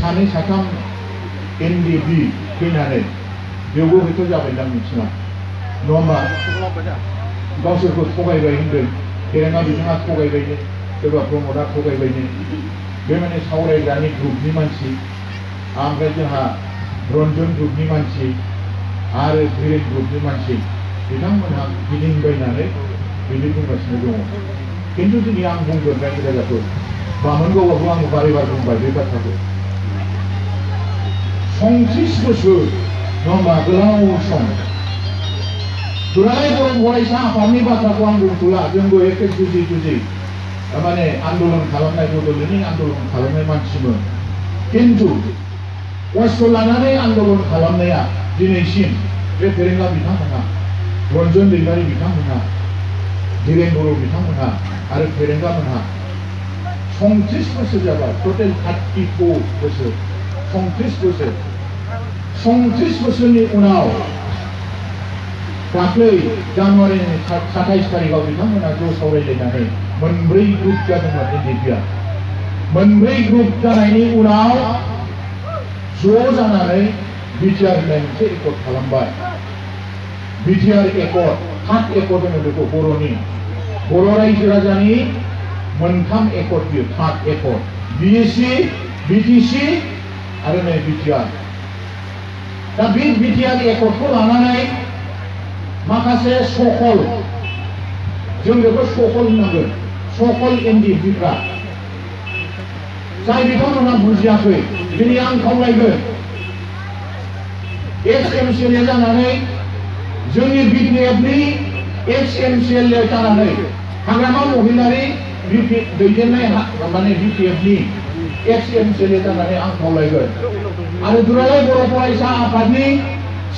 सानै साथाम NDB फैनानै बेवबो हयथ' जाबायदां मिथिङा नङा होमबा गावसोरखौ थगायबाय होनदों फेरेंगा बिथाङा थगायबायनो सोरबा प्रमदआ थगायबायनो बे माने सावरायग्रानि ग्रुपनि मानसि ओमफ्राय जोंहा रन्जन ग्रुपनि मानसि आरो धीरेन ग्रुपनि मानसि बिथांमोनहा गिदिंबायनानै बिदि बुंगासिनो दङ खिन्थु दिनै आं बुंगोन रायजो राजाफोर बामोनगावआवबो आं बारे बारे बुंबाय बे बाथ्राखौ 30 बोसोर नङा होमबा गोलाव सम दुलाराय बर' फरायसा आफादनि बाथ्राखौ आं बुंथ'ला जोंबो एखे जुजि माने आन्दलन खालामनाय बड'लेण्डनि आन्दलन खालामनाय मानसिमोन खिन्थु खस्थ' लानानै आन्दलन खालामनाया दिनैसिम बे फेरेंगा बिथांमोनहा रन्जन दैमारि बिथांमोनहा धीरेन बर' बिथांमोनहा आरो फेरेंगामोनहा 30 बोसोर जाबाय टटेल 34 बोसोर 30 बोसोरनि उनाव दाख्लै जानुवारिनि 27 तारिखआव बिथांमोना ज' सावरायलायनानै मोनब्रै ग्रुप जादोंमोन NDPआ मोनब्रै ग्रुप जानायनि उनाव ज' जानानै बिटिआर होननाय मोनसे एकर्ड खालामबाय बिटिआर एकर्ड 7 एकर्ड होनो बेखौ बर'नि बर' रायजो राजानि मोनथाम एकर्ड बियो 7 एकर्ड BSC BTC आरो नै बिटिआर दा बे बिटिआर एकर्डखौ लानानै माखासे सकल जों बेखौ सकल होननांगोन सकल NDPफ्रा जाय बिथांमोनहा बुजियाखै दिनै आं खावलायगोन ex-MCLA जानानै जोंनि BPFनि ex-MCLA जानानै हाग्रामा महिलारि दैदेननाय माने BPFनि ex-MCLA जानानै आं खावलायगोन आरो दुलाराय बर' फरायसा आफादनि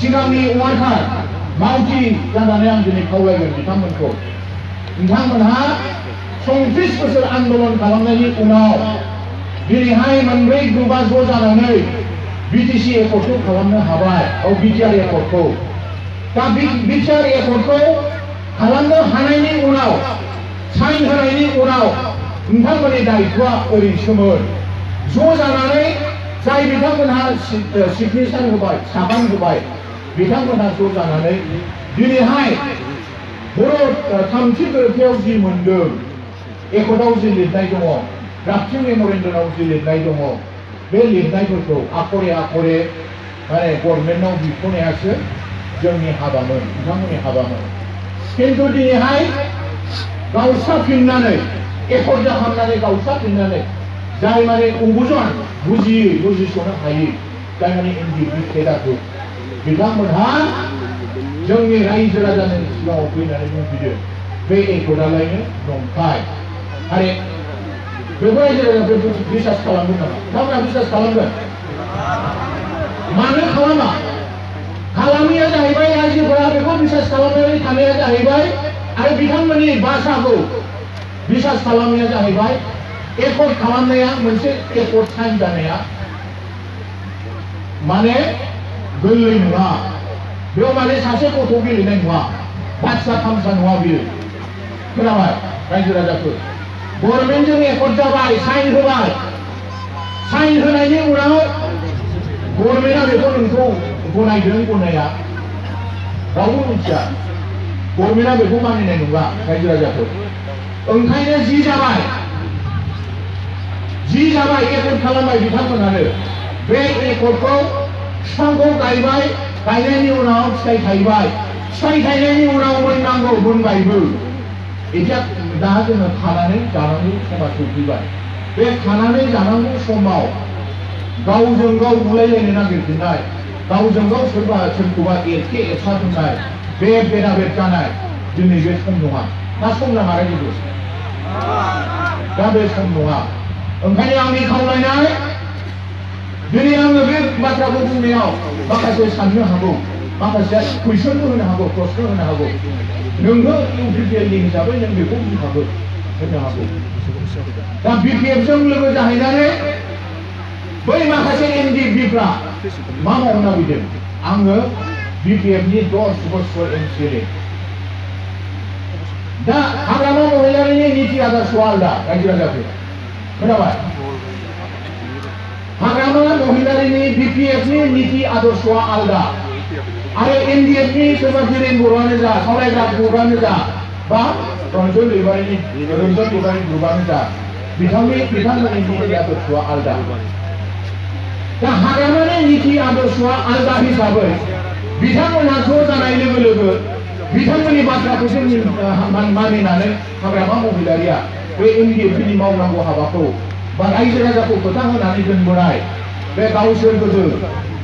सिगांनि वार्कार मावथि जानानै आं दिनै खावलायगोन बिथांमोनखौ नोंथांमोनहा 30 बोसोर आन्दलन खालामनायनि उनाव दिनैहाय मोनब्रै ग्रुपआ ज' जानानै BTC एकर्डखौ खालामनो हाबाय बिटिआर एकर्डखौ दा बिटिआर एकर्डखौ खालामनो हानायनि उनाव साइन होनायनि उनाव नोंथांमोननि दायित्वआ ओरैसोमोन ज' जानानै जाय बिथांमोनहा सिगनेचार होबाय सागान होबाय बिथांमोनहा ज' जानानै दिनैहाय बर' थामथि गोरोबथायाव जि मोनदों एकर्डआव जि लिरनाय दङ ड्राफ्टिं मेम'रेन्डामाव जि लिरनाय दङ बे लिरनायफोरखौ आखरे आखरे माने गभर्नमेन्टआव बिख'नायासो जोंनि हाबामोन बिथांमोननि हाबामोन खिन्थु दिनैहाय गावस्राफिननानै एकर्ड जाखांनानै गावस्राफिननानै जाय माने अबुजन बुजियै बुजिस'नो हायै जाय माने NDP खेदाखौ बिथांमोनहा जोंनि रायजो राजानि सिगाङाव फैनानै बुंफैदो बे एकर्डआलायनो नंखाय आरो बेखौ रायजो राजाफोर बिसास खालामगोन नामा बिथांमोनहा बिसास खालामगोन मानो खालामा खालामिया जाहैबाय रायजोफोरा बेखौ बिसास खालामनानै थानाया जाहैबाय आरो बिथांमोननि भाषाखौ बिसास खालामनाया जाहैबाय एकर्ड खालामनाया मोनसे एकर्ड साइन जानाया माने गोरलै नङा बेयाव माने सासे गथ' गेलेनाय नङा बाथ्रा थामसा नङा बियो खोनाबाय रायजो राजाफोर गभर्नमेन्टजों एकर्ड जाबाय साइन होबाय साइन होनायनि उनाव गभर्नमेन्टआ बेखौ नोंखौ गनायदों गनाया रावबो मिथिया गभर्नमेन्टआ बेखौ मानिनाय नङा रायजो राजाफोर ओंखायनो जि जाबाय एकर्ड खालामबाय बिथांमोनानो बे एकर्डखौ बिफांखौ गायबाय गायनायनि उनाव फिथाइ थायबाय फिथाइ थायनायनि उनाव मोननांगौ मोनबायबो एथिया दा जोङो खानानै जानांगौ समा सफैबाय बे खानानै जानांगौ समाव गावजों गाव बुलायलायनो नागिरफिननाय गावजों गाव सोरखौबा एरखे एरसा होननाय बे बेराबेर जानाय दिनै बे सम नङा दा सम नामा रायजो दा बे सम नङा ओंखायनो आंनि खावलायनाय दिनै आङो बे बाथ्राखौ बुंनायाव माखासे साननो हागौ माखासे कुइसनबो होनो हागौ प्रश्न होनो हागौ नोंबो इउपिपिएलनि हिसाबै नों बेखौ बुंखागौ होनो हागौ दा बिपिएफजों लोगो जाहैनानै बै माखासे NDPफ्रा मा मावनो नागिरदों आङो बिपिएफनि 10 बोसोर MCLA दा हाग्रामा महिलारिनि नीति आदर्शआ आलदा रायजो राजाफोर खोनाबाय हाग्रामा BPFनि नीति आदर्शआ आलदा आरो NDFनि सोरबा गिरिं बर'आनो जा सावरायग्रा ग्रुपआनो जा बा रन्जन दैमारिनि ग्रुपआनो जा बिथांमोननि नीति आदर्शआ आलदा दा हाग्रामानि नीति आदर्शआ आलदा हिसाबै बिथांमोनहा ज' जानाय लोगो लोगो बिथांमोननि बाथ्राखौ जों मानिनानै हाग्रामा महिलारिया बे NDFनि मावनांगौ हाबाखौ बा रायजो राजाखौ खोथा होनानै दोनबोनाय बे गावसोर गोदो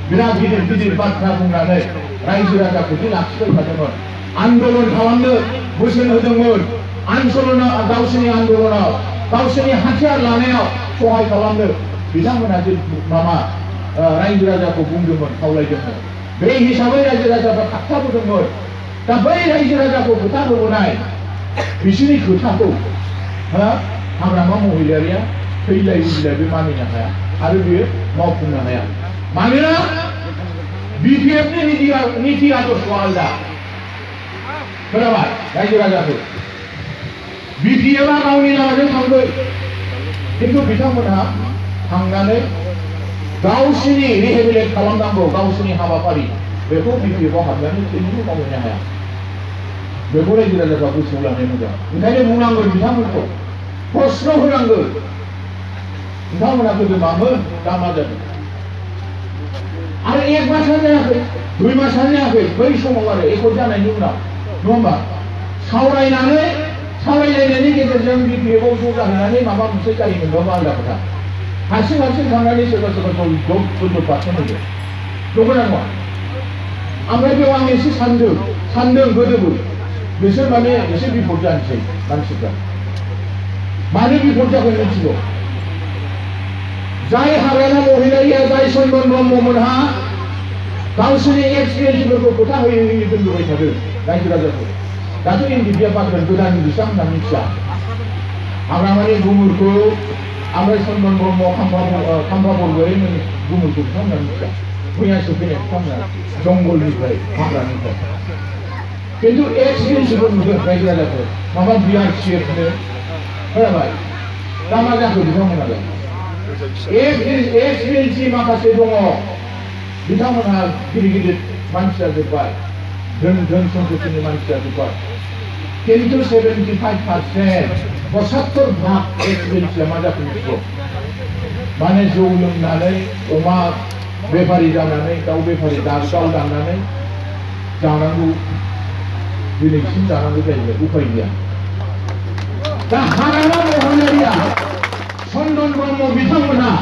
बिराद गिदिर गिदिर बाथ्रा बुंनानै रायजो राजाखौ लाखिबाय थादोंमोन आन्दोलन खालामनो बोसोन होदोंमोन गावसोरनि आन्दोलनाव गावसोरनि हाथियार लानायाव सहाय खालामनो बिथांमोना जे माबा रायजो राजाखौ बुंदोंमोन खावलायदोंमोन बे हिसाबै रायजो राजाफ्रा थाबथाबोदोंमोन दा बै रायजो राजाखौ खोथा होबोनाय बिसोरनि खोथाखौ हाग्रामा महिलारिया थैलाय बुजिलाय बे मानिनो हाया आरो बियो मावफुंनो हाया मानोना BPFनि नीति आदर्शआ आलदा खोनाबाय रायजो राजाखौ BPFआ गावनि लामाजों थांगोन खिन्थु बिथांमोनहा थांनानै गावसोरनि रिहेबिलिट खालामनांगौ गावसोरनि हाबाफारि बेखौ BPFआव हाबनानै जेबो मावनो हाया बेखौ रायजो राजाफ्रा गोसोआव लानाय मोजां ओंखायनो बुंनांगोन बिथांमोनखौ प्रश्न होनांगोन बिथांमोना गोदो मामोन दा मा जादों आरो एक मासानो जायाखै 2 मासानो जायाखै बै समाव आरो एकट जानायनि उनाव नङा होमबा सावरायलायनायनि गेजेरजों BPFआव ज' जाहैनानै माबा मोनसे जायोमोनबाबो आलादा खोथा हारसिं थांनानै सोरबा जब पार्सेन्ट होदो नंगौना नङा ओमफ्राय बेयाव आं एसे सानदों गोदोबो बिसोर माने एसे बिपद जानोसै मानसिफ्रा मानो बिपद जागोन मिथिगौ जाय हाग्रामा महिलारिया जाय सनमान ब्रह्ममोनहा गावसोरनि एक्सपिरियेन्सफोरखौ खोथा होयै दोनबोबाय थादों रायजो राजाखौ दाथ' NDFआ बांगोन गोदान बिसां होनना मिथिया हाग्रामानि गुमुरखौ ओमफ्राय सनमान ब्रह्म खाम्फा बरग'यै गुमुरखौ बिथांमोना मिथिया मैयासो फैनाय बिथांमोना जंगलनिफ्राय हाग्रानिफ्राय खिन्थु एक्सपिरियेन्सफोर नुदों रायजो राजाफोर माबा BRCFनो खोनाबाय दा मा जाखो बिथांमोनालाय एक्सपिरियेन्सनि माखासे दङ बिथांमोनहा गिदिर मानसि जाजोब्बाय धोन सम्पतिनि मानसि जाजोब्बाय खिन्थु 75% 75% एक्सपिरियेन्सआ मा जाखो मिथिगौ माने जौ लोंनानै अमा बेफारि जानानै दाउ बेफारि दाउ दाननानै जानांगौ दिनैसिम जानांगौ जाहैबाय उपाय गैया दा हाग्रामा महिलारिया चन्दन ब्रह्म बिथांमोनहा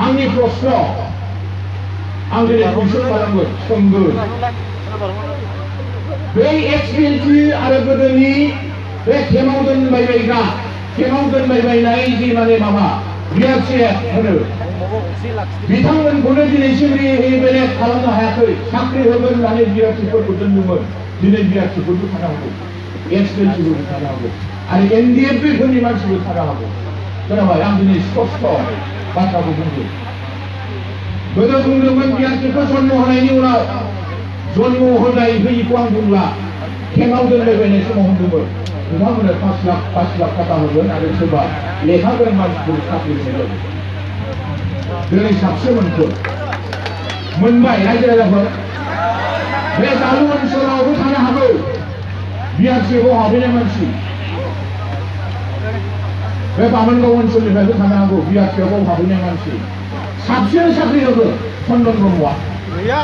आंनि प्रश्न आं दिनै कुइसन खालामगोन सोंगोन बे एक्सपिरियेन्सनि आरो गोदोनि बे खेमाव दोनबायनाय जि माने माबा BRCF होनो बिथांमोनखौनो दिनैसिम रिहेबिलिट खालामनो हायाखै साख्रि होगोन होननानै BRCफोरखौ दोनदोंमोन दिनै BRCफोरबो थानो हागौ एक्सपिरियेन्सफोरबो थानो हागौ आरो NDFफोरनि मानसिबो थानो हागौ खोनाबाय आं दिनै स्पष्ट बाथ्राखौ बुंदों गोदो बुंदोंमोन BRCखौ जन्म होनायनि उनाव जन्म होयिखौ आं बुंला खेमाव दोनबायबायनाय समाव होनदोंमोन बिथांमोननो 5 लाख थाखा होगोन आरो सोरबा लेखा गोरों मानसिफोर साख्रि होगोन दिनै साबसे मोनबाय रायजो राजाफोर बे दालु ओनसोलावबो थानो हागौ BRCखौ हाबैनाय मानसि बे बामोनगाव ओनसोलनिफ्रायबो थानो हागौ BRCखौ हाबैनाय मानसि साबसे साख्रि होगोन चन्दन ब्रह्मआ गैया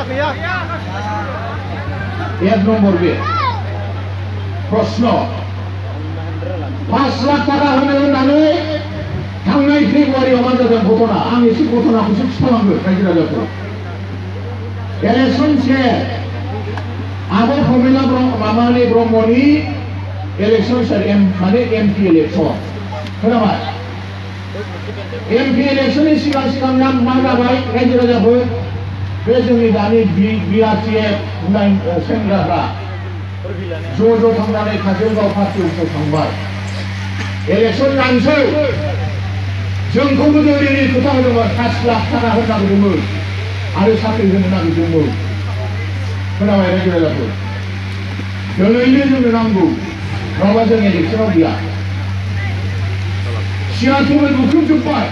1 नम्बर बे प्रश्न 5 लाख थाखा होनो होननानै थांनाय फेब्रुवारियाव मा जादों घटना आं एसे घटनाखौसो खिथालांगोन रायजो राजाफोर इलेक्शन से आब' प्रमिला ब्रह्मनि इलेक्शन माने MP इलेक्शन खोनाबाय MP इलेक्शननि सिगां मा जाबाय रायजो राजाफोर बे जोंनि दानि BRCF होननाय सेंग्राफ्रा ज' थांनानै काजलगाव पार्टि अफिसाव थांबाय इलेक्शन जानोसै जोंखौबो ओरैनो खोथा होदोंमोन 5 लाख थाखा होनो नागिरदोंमोन आरो साख्रि होनो नागिरदोंमोन खोनाबाय रायजो राजाफोर दिनैनो जोंनो नांगौ नङाबा जों इलेक्शनाव गैया सियारखौबो बुख्रुबजोब्बाय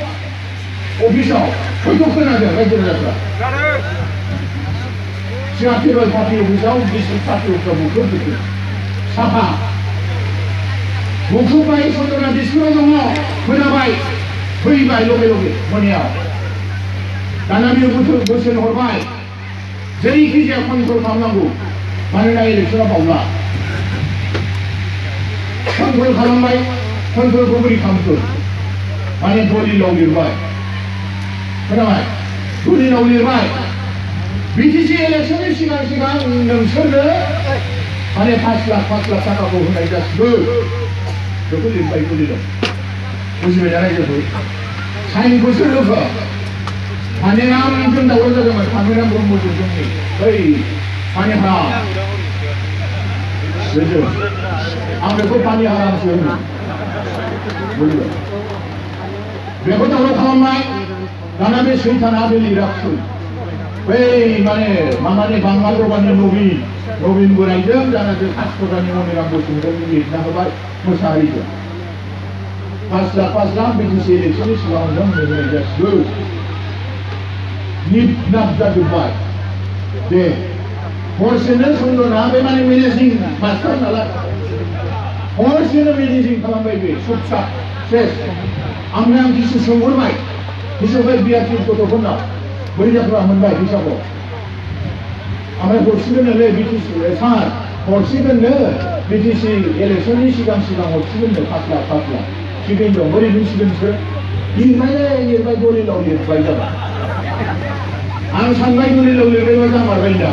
अफिसाव हयथ' खोनादों रायजो राजाफ्रा सिगां फेब्रुवारि पार्टि अफिसाव डिस्ट्रिक्ट पार्टि अफिसाव बुख्रुबजोबदों साफा बुख्रुबबाय सन्द्रना डिस्ट्रिक्टआव दङ खोनाबाय फैबाय लगे लगे मोनायाव दाना बेयो बोसोन हरबाय जेरैखि जाया कन्ट्रल खालामनांगौ मानोना इलेक्सना बावला कन्ट्रल खालामबाय कन्ट्रलखौ बोरै खालामखो माने दलिलाव लिरबाय खोनाबाय दलिलाव लिरबाय बिटिसि इलेक्सननि सिगां सिगां नोंसोरनो माने 5 लाख थाखाखौ होनाय जासिगौ बेखौ लिरबाय दलिलाव बुजिबाय ना रायजोफोर साइनखौ सोर होखो पानिरामजों दावराव जादोंमोन पानिराम ब्रह्मजों जोंनि बै पानिहाराम बेजों आं बेखौ पानिहारामसो होनो बुजिबाय बेखौ दावराव खालामबाय दाना बे सैताना बे लिराखिसै बै माने बांगाल रबानि नवीन बोरायजों दाना बे कासकटानि मनिराम बसुमतारी लिरना होबाय मोसाहारिजों 5 लाख बिटिसि इलेक्सननि सिगां जों होनाय जासिगौ निपनाप जाजोब्बाय दे हरसेनो सन्दना बे माने मेनेजिं मास्टार नालाय हरसेनो मेनेजिं खालामबाय बे सबसा सेस आं किसु सोंहरबाय हिसाबै बिआरपि गथ'फोरनाव बोरै जाखो मोनबाय फैसाखौ ओमफ्राय हरसिगोननोलै बिटिसि सार हरसिगोननो बिटिसि इलेक्सननि सिगां हरसिगोननो 5 लाख थिगैनो दं बोरै मिथिगोनसो लिरबाय दलिलाव लिरबाय जाबाय आं सानबाय दलिलाव लिरबायबा जामारबाय दा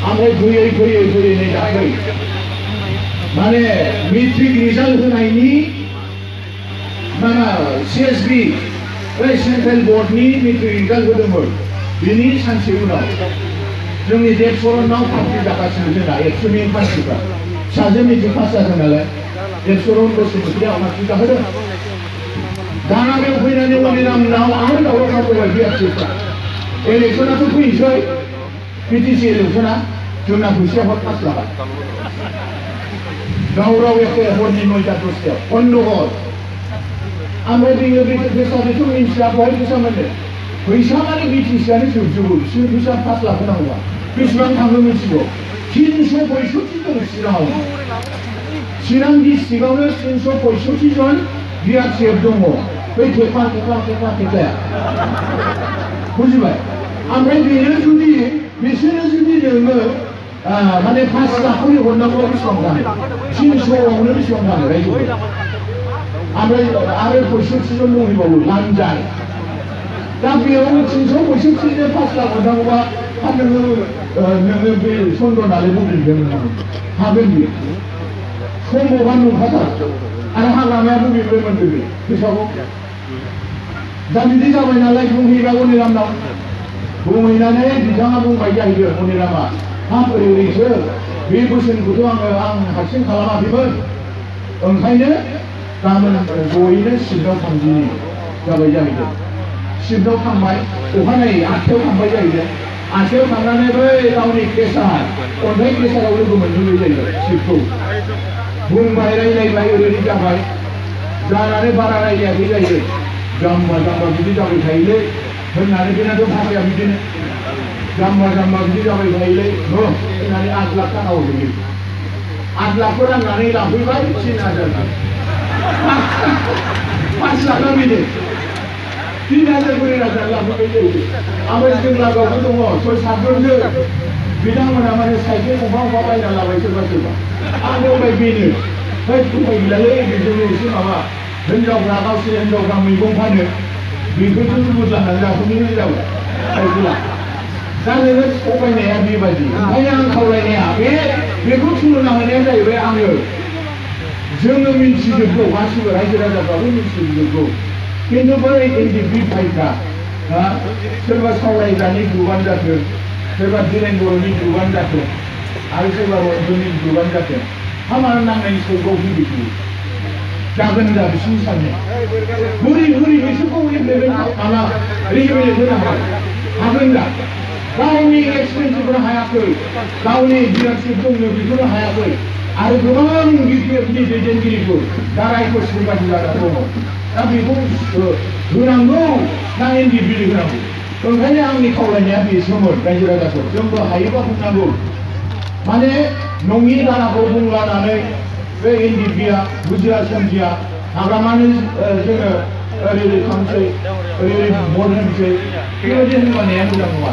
ओमफ्राय फैयै नै दाख्लै माने मेट्रिक रिजाल्ट होनायनि माना CSB बै सेन्ट्रेल बोर्डनि मेट्रिक रिजाल्ट होदोंमोन बिनि सानसे उनाव जोंनि देबसरनाव पार्टि जागासिनो जोंना 100नि मानसिफ्रा फिसाजो मेट्रिक पास जादों नालाय देबसरन बसुमतारीया पार्टि जाहोदों दाना बेयाव फैनानै मनिरामनाव आरो दावराव खालामबाय बिआरपिफ्रा इलेक्सनाथ' फैनोसै बिटिसि इलेक्सना जोंना फैसाया हर 5 लाख दावराव एखे हरनि 9टा 10टायाव गन्दगल ओमफ्राय बेयो बेथ' मिन्थिया बहाय फैसा मोनो फैसा माने बिटिसिआनो जोबजोबो बिसोर फैसा 5 लाख होनांगौबा बेसेबां थाङो मिथिगौ 365 दं चिरां डिस्ट्रिक्टआवनो 365 जन बिआरसिएफ दङ बै थेख्ला बुजिबाय ओमफ्राय बिसोरो जुदि नोङो माने 5 लाखनि हरनांगौ बेसेबां थाङो 300आवनो बेसेबां थाङो रायजोफोर ओमफ्राय आरो 65 जन दंहैबावो लानजाय दा बेयाव 365 5 लाख हरनांगौबा नोङो बे सन्दनालाय बबेनिफ्राय मोननांगौ हागोन बियो सम्भबा नंखाथार आरो हाग्रामाया बबेनिफ्राय मोनदों बे फैसाखौ दा बिदि जाबाय नालाय बुंहैबाय मनिरामनाव बुंहैनानै बिथाङा बुंबाय जाहैदों मनिरामा हाब ओरैसो बे बोसोनखौथ' आं हारसिं खालामाखैमोन ओंखायनो गाबोन जयैनो सिफआव थांदिनि जाबाय जाहैदों सिफआव थांबाय अखानायै 8टायाव थांबाय जाहैदों 8टायाव थांनानै बै गावनि केसार अन्थाइ केसाराव लोगो मोनहैबाय जाहैदों सिफखौ बुंबाय रायलायबाय ओरैनो जाबाय जानानै बारा रायलायाखै जाहैदों जाम्बा बिदि जाबाय थायोलै होननानै बेनाथ' भाषाया बिदिनो जाम्बा बिदि जाबाय थायोलै होननानै 8 लाख थाखा हरदों 8 लाखखौ राननानै लाफैबाय 3000 5 लाखआ बेनो 3000 लाफैबाय जाहैदों ओमफ्राय जों लागोआवबो दङ 6-7 जनसो बिथांमोना माने साइकेल गंफा बायना लाबाय सोरबा आं बुंबाय बेनो उफाय गैलालै बेजोंनो एसे माबा हिनजावफ्रा गावसोर हिनजावफ्रा मैगं फानो बेफोरखौनो बुरजानानै जाफैनाय जाबाय साइकेला दा नोङो थगायनाया बेबायदि ओंखायनो आं खावलायनाया बेखौ थुलुंगा होनाया जाहैबाय आङो जोङो मिन्थिजोबगौ गासिबो रायजो राजाफ्राबो मिन्थिजोबगौ खिन्थु बै एनडिपि भाइफ्रा सोरबा सावरायग्रानि ग्रुपआनो जाथों सोरबा दिरेन बर'नि ग्रुपआनो जाथों आरो सोरबा रन्जननि ग्रुपआनो जाथों हामानो नांनायनि सौगाव फैबाय जागोन दा बिसिनि साननाय बोरै बिसोरखौ रिगुलेट होनो हागोन दा गावनि एक्सपेन्सिफोर हायाखै गावनि लिडारशिप दंनो बेखौनो हायाखै आरो गोबां गिदिर दैदेनगिरिफोर दा रायजो सिबायदि जाना दङ दा बेखौ होनांगौ ना इन्दि बिलाइ होनांगौ ओंखायनो आंनि खावलायनाया बेसोमोन रायजो राजाफोर जोंबो हायोबा बुंनांगौ माने नङि बाथ्राखौ बुंलानानै बे इन्दि बिया बुजिया सोमजिया हाग्रामानो जोङो ओरै खालामसै ओरै बन होनसै बेबायदि होनबानाया मोजां नङा।